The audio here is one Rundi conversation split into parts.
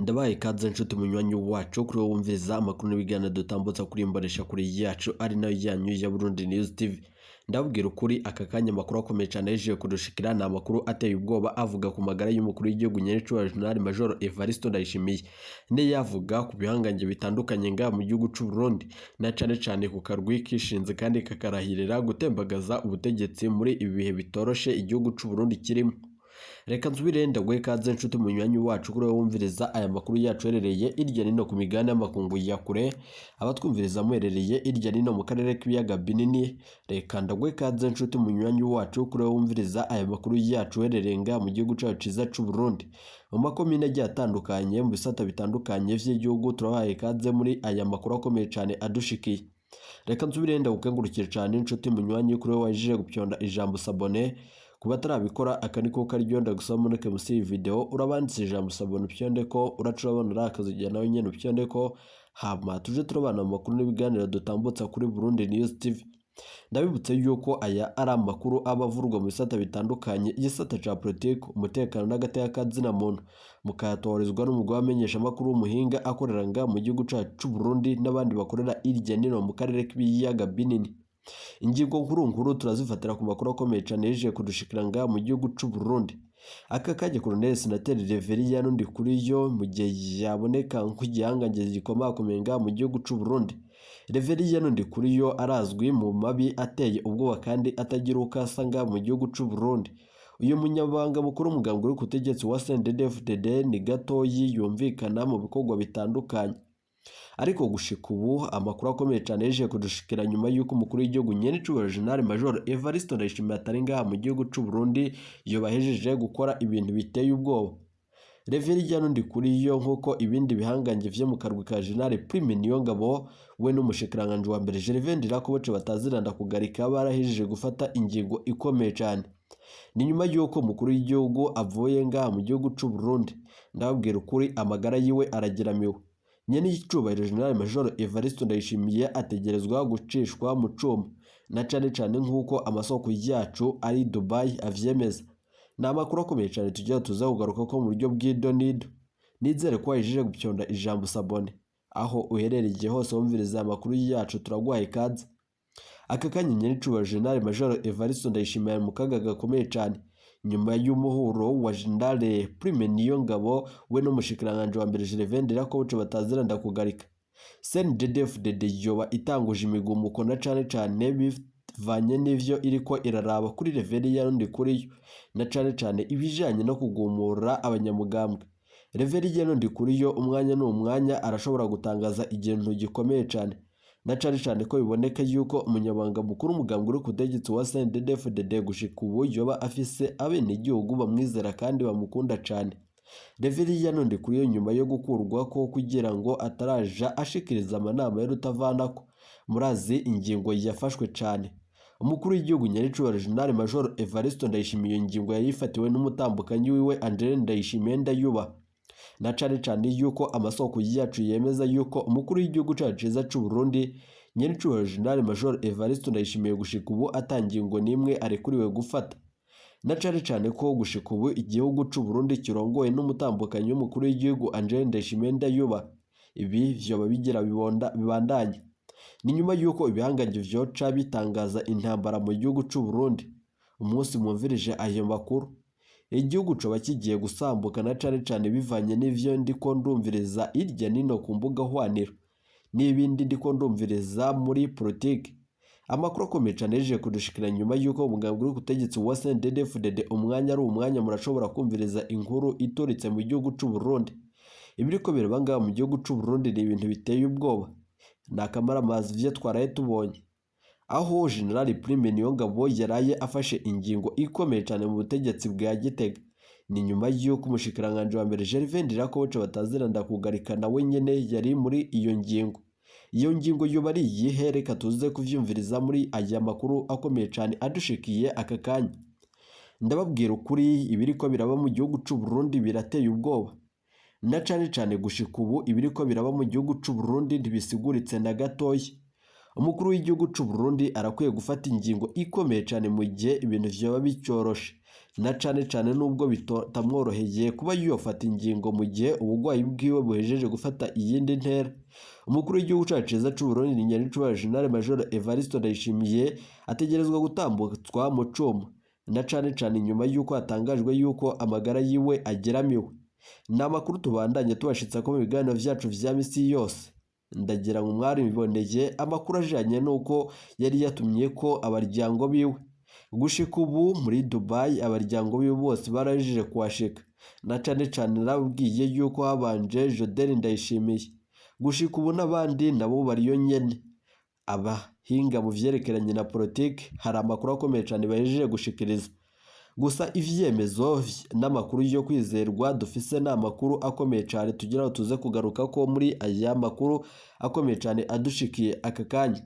Ndabaye ikaze nshuti munywanyi wacu kuri wowe wumviriza amakuru n'ibiganiro dutambutsa kuri imbonesha kuri yacu ari nayo yanyu ya Burundi News TV. Ndababwira ukuri, aka kanya amakuru akomeye cyane yaje kudushikira ni amakuru ateye ubwoba, avuga ku magara y'umukuru w'igihugu nyerecubahiro General Major Evariste Ndayishimiye, yavuga ku bihangange bitandukanye ngaha mu gihugu c'u Burundi, na cane cane ku karwi kishinze kandi kakarahirira gutembagaza ubutegetsi muri ibi bihe bitoroshe igihugu c'u Burundi kirimo. Reka nsubire ndaguhe ikaze nshuti munywanyi wacu kuri wowe wumviriza aya makuru yacu herereye irya nino ku migabane y'amakungu ya kure, abatwumviriza muherereye irya nino mu karere k'ibiyaga binini. Reka ndaguhe ikaze nshuti munywanyi wacu kuri wowe wumviriza aya makuru yacu herereye ngaha mu gihugu cacu ciza c'u Burundi, mu makomine agiye atandukanye, mu bisata bitandukanye vy'igihugu. Turabahaye ikaze muri aya makuru akomeye cane adushikiye. Reka nsubire ndagukengurukire cane nshuti munywanyi kuri wowe wajije gupyonda ijambo s'abonner. Ku batarabikora, aka niko karyo ndagusaba, muneke musi iyi video urabanditse ijambo s'abonner, upyonde ko uraca urabona urakazigira nawe nyene upyonde ko, hama tuje turabana mu makuru n'ibiganiro dutambutsa kuri Burundi News TV. Ndabibutse yuko aya ari amakuru aba avurwa mu bisata bitandukanye, igisata ca politike, umutekano n'agateka ka muntu, mukayatoherezwa n'umugwi w'abamenyeshamakuru w'umuhinga akorera ngaha mu gihugu cacu c'u Burundi n'abandi bakorera irya nino mu karere k'ibiyaga binini. Ingingo nkuru nkuru turazifatira ku makuru akomeye cane yaje kudushikira ngaha mu gihugu c'u Burundi. Aka kanya Colonel Senateri Reverien Ndikuriyo, mu gihe yaboneka nk'igihangange gikomakomeye ngaha mu gihugu c'u Burundi, Reverien Ndikuriyo arazwi mu mabi ateye ubwoba kandi atagira uko asa ngaha mu gihugu c'u Burundi. Uyu munyabanga mukuru w'umugambwe uri ku butegetsi wa CNDD-FDD ni gatoyi yumvikana mu bikorwa bitandukanye, ariko gushika ubu amakuru akomeye cyane yaje kudushikira nyuma y'uko umukuru w'igihugu nyenicubahiro General Major Evariste Ndayishimiye atari ngaha mu gihugu c'u Burundi, yobahejeje gukora ibintu biteye ubwoba. Reverien Ndikuriyo, nk'uko ibindi bihangange vyo mu karwi ka General Prime Niyongabo we n'umushikiranganji wa mbere Gervais Ndirakobuca bataziranda kugarika, barahejeje gufata ingingo ikomeye cyane. Ni nyuma y'uko umukuru w'igihugu avuye ngaha mu gihugu c'u Burundi. Ndababwira ukuri, amagara yiwe arageramiwe. Nyene icubahiro General Major Evariste Ndayishimiye ategerezwa gucishwa mu cuma, na cane cane nk'uko amasoko yacu ari Dubai avyemeza. Ni amakuru akomeye cane tugira tuza kugaruka ko mu buryo bw'idonido. Nizere ko wahejeje gupyonda ijambo s'abonner. Aho uherereye hose wumviriza aya makuru yacu, turaguhaye ikaze. Aka kanya nyenicubahiro General Major Evariste Ndayishimiye ari mu kaga gakomeye cane nyuma y'umuhuro wa General Prime Niyongabo we n'umushikiranganji wa mbere Gervais Ndirakobuca bataziranda kugarika. CNDD-FDD yoba itanguje imigumuko, na cane cane bivanye n'ivyo iriko iraraba kuri Reverien Ndikuriyo, na cane cane ibijanye no kugumura abanyamugambwe. Reverien Ndikuriyo umwanya n'umwanya arashobora gutangaza ikintu gikomeye cane, na cane cane ko biboneka yuko umunyabanga mukuru umugambwe uri ku butegetsi wa CNDD-FDD gushika ubu yoba afise abenegihugu bamwizera kandi bamukunda cane. Reverien Ndikuriyo, nyuma yo gukurwa ko kugira ngo ataraja ashikiriza amanama y'urutavanako, murazi ingingo yafashwe cane. Umukuru w'igihugu nyenicubahiro General Major Evariste Ndayishimiye, iyo ngingo yayifatiwe n'umutambukanyi wiwe Angeline Ndayishimiye Ndayuba, na cane cane yuko amasoko yacu yemeza yuko umukuru w'igihugu cacu ciza c'u Burundi nyenicubahiro General Major Evariste Ndayishimiye gushika ubu ata ngingo n'imwe arekuriwe gufata, na cane cane ko gushika ubu igihugu c'u Burundi kirongowe n'umutambukanyi w'umukuru w'igihugu Angeline Ndayishimiye Ndayuba. Ibi vyoba bigira bibandanye. Ni nyuma yuko ibihangange vyoca bitangaza intambara mu gihugu c'u Burundi. Umunsi mwumvirije ayo makuru, igihugu coba kigiye gusambuka, na cane cane bivanye n'ivyo ndiko ndumviriza irya nino ku mbuga hwaniro n'ibindi ndiko ndumviriza muri politike. Amakuru akomeye cane yaje kudushikira nyuma y'uko umugambwe uri ku butegetsi wa CNDD-FDD, umwanya ari umwanya murashobora kumviriza inkuru ituritse mu gihugu c'u Burundi. Ibiriko biraba ngaha mu gihugu c'u Burundi ni ibintu biteye ubwoba, ni akamaramaza ivyo twaraye tubonye, aho General Prime Niyongabo yaraye afashe ingingo ikomeye cane mu butegetsi bwa Gitega. Ni nyuma y'uko umushikiranganji wa mbere Gervais Ndirakobuca bataziranda kugarika nawe nyene yari muri iyo ngingo. Iyo ngingo yoba ari iyihe? Reka tuze kuvyumviriza muri aya makuru akomeye cane adushikiye aka kanya. Ndababwira ukuri, ibiriko biraba mu gihugu c'u Burundi birateye ubwoba, na cane cane gushika ubu ibiriko biraba mu gihugu c'u Burundi ntibisiguritse na gatoya. Umukuru w'igihugu c'u Burundi arakwiye gufata ingingo ikomeye cane mu gihe ibintu vyoba bicyoroshe. Na cane cane nubwo bitamworoheye kuba yofata ingingo mu gihe ubugwayi bwiwe buhejeje gufata iyindi ntera. Umukuru w'igihugu cacu ciza c'Uburundi Nyenicubahiro General Major Evariste Ndayishimiye ategerezwa gutambutswa mu cuma, na cane cane inyuma y'uko hatangajwe yuko amagara yiwe ageramiwe. Ni amakuru tubandanye tubashitsa ko mu biganiro vyacu vya misi yose. Ndagira ngo mwariboneye amakuru ajanye n'uko yari yatumye ko abaryango biwe. Gushika ubu muri Dubai abaryango biwe bose barahejeje kuhashika, na cane cane narababwiye yuko habanje Jodel Ndayishimiye. Gushika ubu n'abandi nabo bariyo nyene. Abahinga mu vyerekeranye na politike hari amakuru akomeye cane bahejeje gushikiriza. Gusa ivyemezo n'amakuru yo kwizerwa dufise ni amakuru akomeye cane tugira ngo tuze kugaruka ko muri aya makuru akomeye cane adushikiye aka kanya.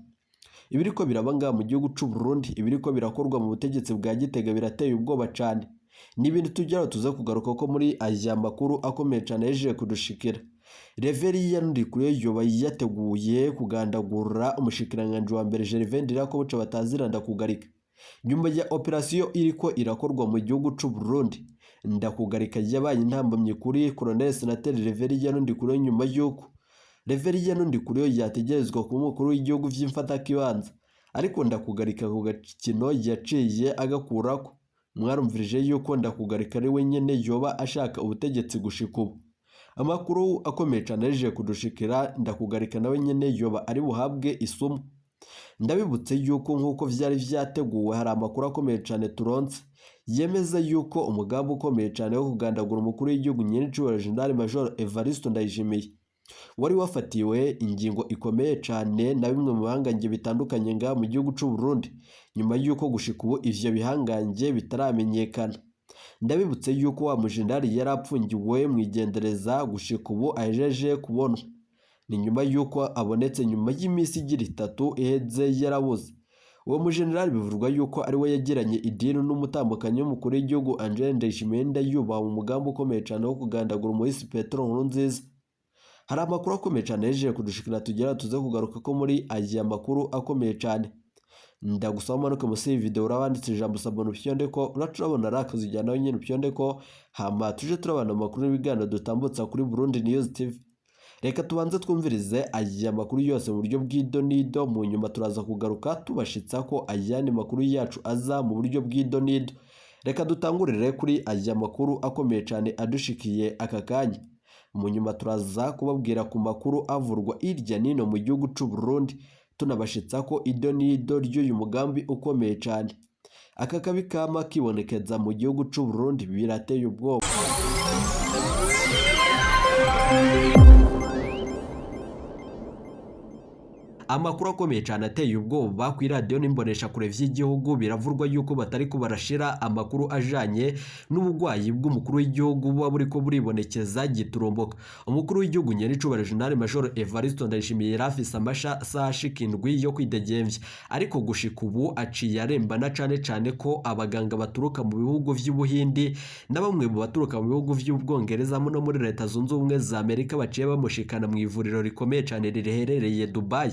Ibiriko biraba ngaha mu gihugu c'u Burundi, ibiriko birakorwa mu butegetsi bwa Gitega birateye ubwoba cane. Ni ibintu tugira ngo tuze kugaruka ko muri aya makuru akomeye cane yahejeje kudushikira. Reverien Ndikuriyo yoba yateguye kugandagura umushikiranganji wa mbere Gervais Ndirakobuca batazira Ndakugarika. Nyuma ya operasiyo iriko irakorwa mu gihugu c'u Burundi, Ndakugarika yabaye intambamyi kuri Colonel Senateri Reverien Ndikuriyo nyuma y'uko Reverien Ndikuriyo yategerezwa kuba umukuru w'igihugu vy'imfatakibanza, ariko Ndakugarika ku gakino yaciye agakurako. Mwarumvirije yuko Ndakugarika ari we nyene yoba ashaka ubutegetsi gushika ubu. Amakuru akomeye cane yahejeje kudushikira, Ndakugarika nawe nyene yoba ari buhabwe isumu. Ndabibutse yuko nk'uko vyari vyateguwe hari amakuru akomeye cane turonse yemeza yuko umugambi ukomeye cane wo kugandagura umukuru w'igihugu Nyenicubahiro General Major Evariste Ndayishimiye wari wafatiwe ingingo ikomeye cane na bimwe mu bihangange bitandukanye ngaha mu gihugu c'u Burundi, nyuma yuko gushika ubu ivyo bihangange bitaramenyekana. Ndabibutse yuko wa mujenerali yari apfungiwe mw'igendereza gushika ubu ahejeje kubonwa. Ni nyuma yuko abonetse nyuma y'imisi igira itatu iheze yarabuze. Uwo mujenerali bivugwa yuko ari we yagiranye idini n'umutambukanyi w'umukuru w'igihugu Angel Ndayishimiye Ndayubaha mu mugambi ukomeye cane wo kugandagura umuhisi Petero Nkurunziza. Hari amakuru akomeye cane yahejeje kudushikira tugira tuze kugaruka ko muri aya makuru akomeye cane. Ndagusaba umanuke munsi y'iyi video urabanditse ijambo sabona upyondeko, uraca urabona rakazi ujyana nawe nyene upyondeko, hama tuje turabana amakuru n'ibiganiro dutambutsa kuri Burundi News TV. Reka tubanze twumvirize aya makuru yose mu buryo bw'idonido, mu nyuma turaza kugaruka tubashitsa ko ayandi makuru yacu aza mu buryo bw'idonido. Reka dutangurire kuri aya makuru akomeye cane adushikiye aka kanya. Mu nyuma turaza kubabwira ku makuru avurwa irya nino mu gihugu c'u Burundi, tunabashitsa ko idonido ry'uyu mugambi ukomeye cane. Aka kabi kama kibonekeza mu gihugu c'u Burundi birateye ubwoba. Amakuru akomeye cane ateye ubwoba ku iradiyo n'imboneshakure vy'igihugu biravurwa yuko batariko barashira amakuru ajanye n'ubugwayi bw'umukuru w'igihugu buba buriko buribonekeza giturumbuka. Umukuru w'igihugu Nyenicubahiro General Major Evariste Ndayishimiye yari afise amasaha ashika indwi yo kwidegemvya, ariko gushika ubu aciye arembana cane cane ko abaganga baturuka mu bihugu vy'Ubuhindi na bamwe mu baturuka mu bihugu vy'Ubwongereza no muri Leta Zunze Ubumwe za Amerika baciye bamushikana mu ivuriro rikomeye cane riherereye Dubai.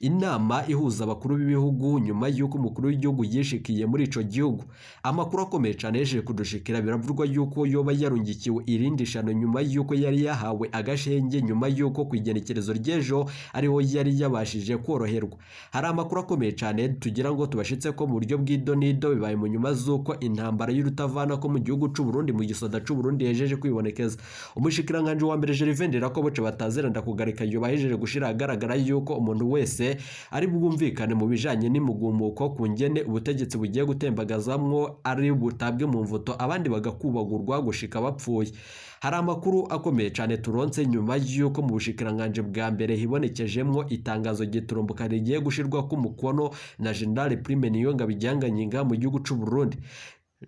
Inama ihuza abakuru b'ibihugu nyuma y'uko umukuru w'igihugu yishikiye muri ico gihugu. Amakuru akomeye cane yahejeje kudushikira biravugwa yuko yoba yarungikiwe irindi shano nyuma y'uko yari yahawe agashenge nyuma y'uko kw'igenekerezo ry'ejo ariho yari yabashije koroherwa. Hari amakuru akomeye cane tugira ngo tubashitse ko mu buryo bw'idonido bibaye mu nyuma z'uko intambara y'urutavana ko mu gihugu c'u Burundi mu gisoda c'u Burundi yejeje kwibonekeza. Umushikiranganji wa mbere Gervais Ndirakobuca batazira Ndakugarika yoba yahejeje gushira ahagaragara yuko umuntu wese ari bwumvikane mu bijanye n'imugumuko ku ngene ubutegetsi bugiye gutembagazamwo ari butabwe mu mvuto abandi bagakubagurwa gushika bapfuye. Hari amakuru akomeye cane turonse nyuma y'uko mu bushikiranganji bwa mbere hibonekejemwo itangazo giturumbuka rigiye gushirwa ku mukono na General Prime Niyongabo Igihanganginga mu gihugu c'u Burundi.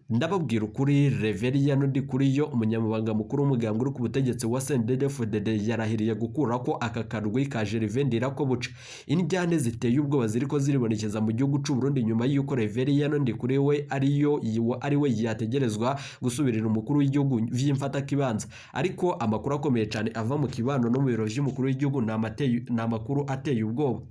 Ndababwira ukuri Reverien Ndikuriyo umunyamabanga mukuru w'umugambwe uri ku butegetsi wa CNDD-FDD yarahiriye gukura ko aka karwi ka Gervais Ndirakobuca. Indyane ziteye ubwoba ziriko ziribonekeza mu gihugu c'u Burundi nyuma y'uko Reverien Ndikuriyo we ariyo ari we yategerezwa gusubirira umukuru w'igihugu vy'imfatakibanza, ariko amakuru akomeye cane ava mu kibano no mu biro vy'umukuru w'igihugu ni amakuru ateye ubwoba.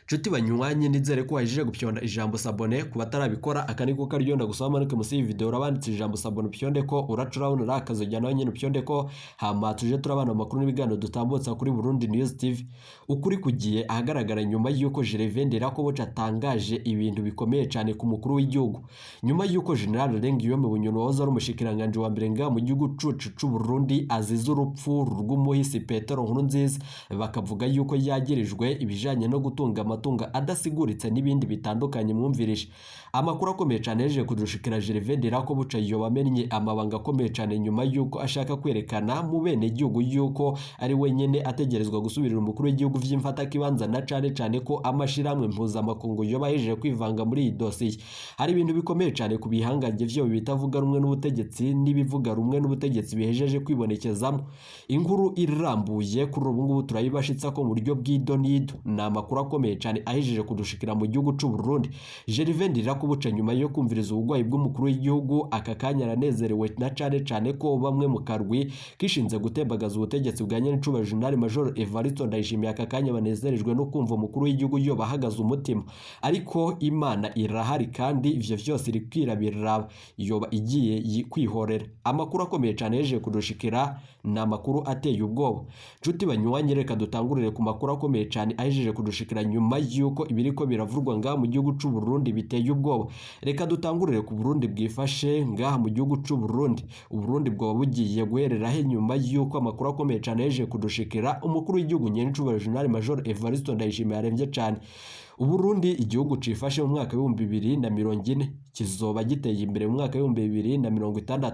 Nshuti banywanyi, nizere ko wahejije gupyonda ijambo s'abonner. Ku batarabikora, aka niko karyo ndagusaba, manuke musi y'iyi video urabanditse ijambo s'abonner, upyonde ko uraca urabona uri akazojya nawe nyene upyonde ko, hama tuje turabana mu makuru n'ibiganiro dutambutsa kuri Burundi News TV. Ukuri kugiye ahagaragara nyuma y'uko Gervais Ndirakobuca atangaje ibintu bikomeye cyane ku mukuru w'igihugu, nyuma y'uko General Guillaume Bunyoni wahoze ari umushikiranganji wa mbere ngaha mu gihugu cucu c'u Burundi azize urupfu rw'umuhisi Petero Nkurunziza, bakavuga yuko yagirijwe ibijanye no gutunga amatungo adasiguritse n'ibindi bitandukanye. Mwumvirije amakuru akomeye cyane yaje kudushikira. Gervais Ndirakobuca yoba amennye amabanga akomeye cyane nyuma y'uko ashaka kwerekana mu bene gihugu yuko ari wenyene ategerezwa gusubirira umukuru w'igihugu vy'imfatakibanza, na cane cane ko amashirahamwe mpuzamakungu yoba ahejeje kwivanga muri iyi dosiye. Hari ibintu bikomeye cyane ku bihangange vyo bitavuga rumwe n'ubutegetsi n'ibivuga rumwe n'ubutegetsi bihejeje kwibonekezamo. Inkuru irambuye kuri ubu ngubu turayibashitsa ko mu buryo bw'idonido. Ni amakuru akomeye cyane ahejeje kudushikira mu gihugu c'u Burundi. Gervais Ndirakobuca, nyuma yo kumviriza uburwayi bw'umukuru w'igihugu, aka kanya aranezerewe, na cane cane ko bamwe mu karwi kishinze gutembagaza ubutegetsi bwa nyenicubahiro General Major Evariste Ndayishimiye aka kanya banezerejwe no kumva umukuru w'igihugu yoba ahagaze umutima. Ariko Imana irahari kandi ivyo vyose iri kwirabiraba, yoba igiye kwihorera. Amakuru akomeye cyane yaje kudushikira ni amakuru ateye ubwoba. Nshuti banywanyi, reka dutangurire ku makuru akomeye cyane ahejeje kudushikira nyuma y'uko ibiriko biravurwa ngaha mu gihugu c'u Burundi biteye ubwoba. Reka dutangurire ku Burundi bwifashe ngaha mu gihugu c'u Burundi. Uburundi bwoba bugiye guherera he nyuma y'uko amakuru akomeye cyane yaje kudushikira, umukuru w'igihugu nyenicubahiro General Major Evariste Ndayishimiye aremvye cyane? Uburundi, igihugu cifashe mu mwaka w'2040, kizoba giteye imbere mu mwaka w'2060.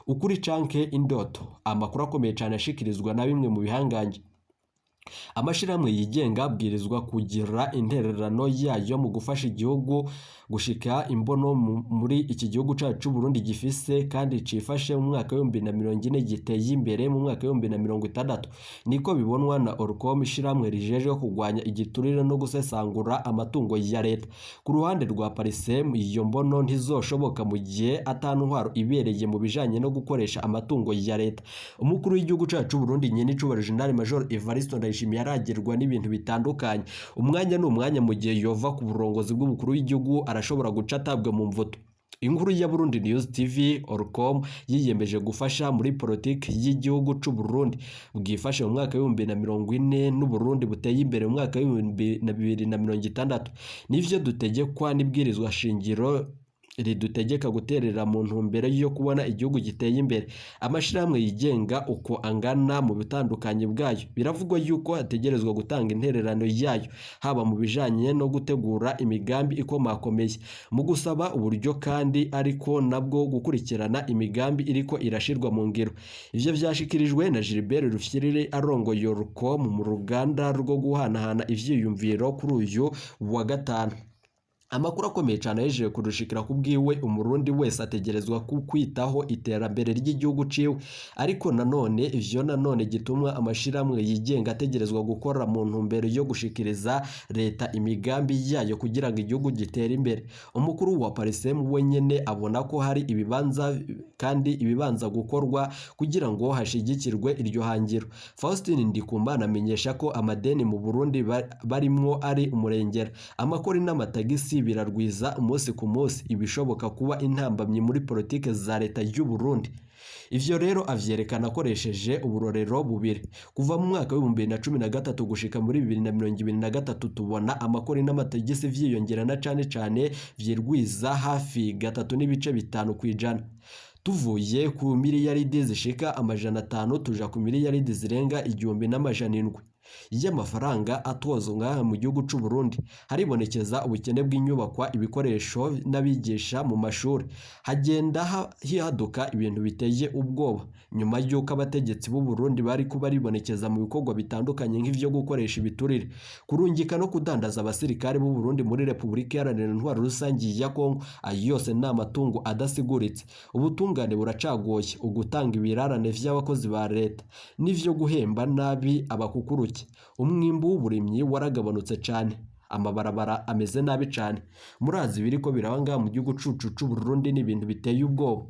Ukuri canke indoto? Amakuru akomeye cyane ashikirizwa na bimwe mu bihangange. Amashirahamwe yigenga abwirizwa kugira intererano yayo mu gufasha igihugu gushika imbono muri iki gihugu cacu c'u Burundi gifise kandi cifashe mu mwaka w'2040, giteye imbere mu mwaka w'2060. Niko bibonwa na Orcom, ishirahamwe rijejwe kurwanya igiturire no gusesangura amatungo ya leta. Ku ruhande rwa Parisem, iyo mbono ntizoshoboka mu gihe ata ntwaro ibereye mu bijanye no gukoresha amatungo ya leta. Umukuru w'igihugu cacu c'u Burundi nyenicubahiro General Major Evariste Ndayishimiye yaragirwa n'ibintu bitandukanye. Umwanya ni umwanya, mu gihe yova ku burongozi bw'umukuru w'igihugu arashobora guca atabwa mu mvuto. Inkuru ya Burundi News TV: Orcom yiyemeje gufasha muri politiki y'igihugu c'u Burundi bwifashe mu mwaka w'2040 n'Uburundi buteye imbere mu mwaka w'2060. Nivyo dutegekwa n'ibwirizwa shingiro ridutegeka guterera mu ntumbero yo kubona igihugu giteye imbere. Amashirahamwe yigenga uko angana mu butandukanye bwayo biravugwa yuko ategerezwa gutanga intererano yayo, haba mu bijanye no gutegura imigambi ikomakomeye, mu gusaba uburyo kandi ariko nabwo gukurikirana imigambi iriko irashirwa mu ngiro. Ivyo vyashikirijwe na Gilbert Rufyiriri arongoye Orcom mu ruganda rwo guhanahana ivyiyumviro kuri uyu wa gatanu. Amakuru akomeye cyane yahejeje kudushikira ku bwiwe: Umurundi wese ategerezwa kwitaho iterambere ry'igihugu ciwe, ariko nanone ivyo nanone gituma amashirahamwe yigenga ategerezwa gukora mu ntumbero yo gushikiriza leta imigambi yayo kugira ngo igihugu gitere imbere. Umukuru wa Parisem wenyene abona ko hari ibibanza kandi ibibanza gukorwa kugira ngo hashigikirwe iryo hangiro. Faustin Ndikumana amenyesha ko amadeni mu Burundi barimwo ari umurengera, amakori n'amatagisi birarwiza umunsi ku munsi, ibishoboka kuba intambamyi muri politike za leta y'u Burundi. Ivyo rero avyerekana akoresheje uburorero bubiri: kuva mu mwaka w'2013 gushika muri 2023, tubona amakori n'amatagisi vyiyongera na cane cane vyirwiza hafi 3.5%. Tuvuye ku miliyaridi zishika 500 tuja ku miliyaridi zirenga 1700 y'amafaranga atozwa ngaha mu gihugu c'u Burundi. Haribonekeza ubukene bw'inyubakwa, ibikoresho n'abigisha mu mashuri. Hagenda haduka ibintu biteye ubwoba nyuma y'uko abategetsi b'u Burundi bari kuba baribonekeza mu bikorwa bitandukanye nk'ivyo gukoresha ibiturire, kurungika no kudandaza abasirikare b'u Burundi muri Repubulika Iharanira Intwaro Rusange ya Kongo. Ayo yose ni amatungo adasiguritse. Ubutungane buracagoye, ugutanga ibirarane vy'abakozi ba leta n'ivyo guhemba nabi abakukuruke. Umwimbu w'uburimyi waragabanutse cane, amabarabara ameze nabi cane. Murazi ibiriko biraba ngaha mu gihugu cucu c'u Burundi ni ibintu biteye ubwoba.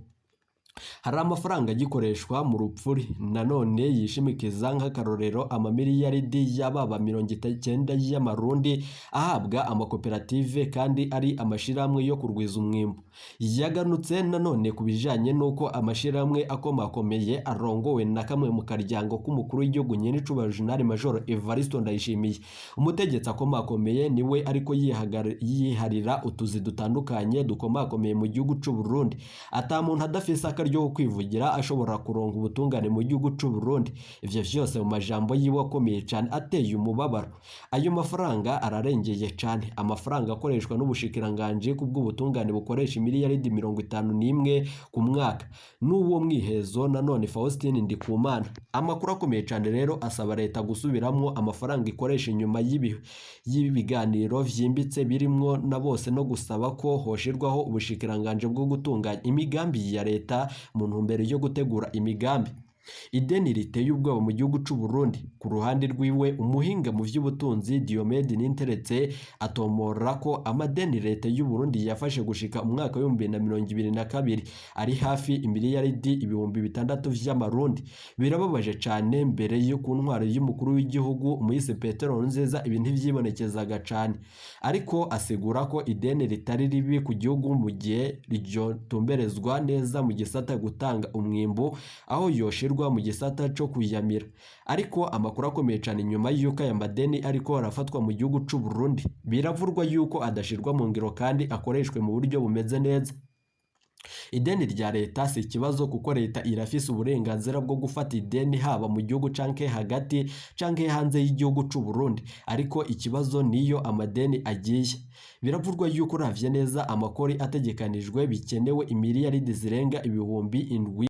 Hari amafaranga agikoreshwa mu rupfuri nanone yishimikiza nk'akarorero amamiliyaridi y'ababa 90 y'amarundi ahabwa amakoperative kandi ari amashirahamwe yo kurwiza umwimbu. Yaganutse nanone ku bijanye n'uko amashirahamwe akomakomeye arongowe na kamwe mu karyango k'umukuru w'igihugu nyenicubahiro Jenerali Major Evariste Ndayishimiye. Umutegetsi akomakomeye niwe ariko yiharira utuzi dutandukanye dukomakomeye mu gihugu c'u Burundi. Ata muntu adafise akaryo ko kwivugira ashobora kuronka ubutungane mu gihugu c'u Burundi. Ivyo vyose mu majambo yiwe akomeye cane ateye umubabaro. Ayo mafaranga ararengeye cane amafaranga akoreshwa n'ubushikiranganji kubw'ubutungane bukoresha imiliyaridi 51 ku mwaka. N'uwo mwihezo nanone Faustin Ndikumana. Amakuru akomeye cane rero asaba leta gusubiramwo amafaranga ikoresha inyuma y'ibiganiro vyimbitse birimwo na bose no gusaba ko hoshirwaho ubushikiranganji bwo gutunganya imigambi ya leta mu ntumbero yo gutegura imigambi. Ideni riteye ubwoba mu gihugu c'u Burundi. Ku ruhande rwiwe umuhinga mu vy'ubutunzi Diomede Ninteretse atomora ko amadeni leta y'u Burundi yafashe gushika umwaka w'ibihumbi na 2022 ari hafi imiliyaridi 6000 vy'amarundi. Birababaje cane mbere yo ku ntwaro y'umukuru w'igihugu Moise Petero Nkurunziza ibi ntivyibonekezaga cane, ariko asigura ko ideni ritari ribi ku gihugu mu gihe ryotumberezwa neza mu gisata gutanga umwimbu aho yoshirwa mu gisata co kuyamira. Ariko amakuru akomeye cane inyuma y'uko aya madeni ariko arafatwa mu gihugu c'u Burundi, biravurwa yuko adashirwa mu ngiro kandi akoreshwe mu buryo bumeze neza. Ideni rya leta si ikibazo kuko leta irafise uburenganzira bwo gufata ideni haba mu gihugu canke hagati canke hanze y'igihugu c'u Burundi, ariko ikibazo niyo amadeni agiye. Biravurwa yuko uravye neza amakori ategekanijwe bikenewe imiliyaridi zirenga 7000.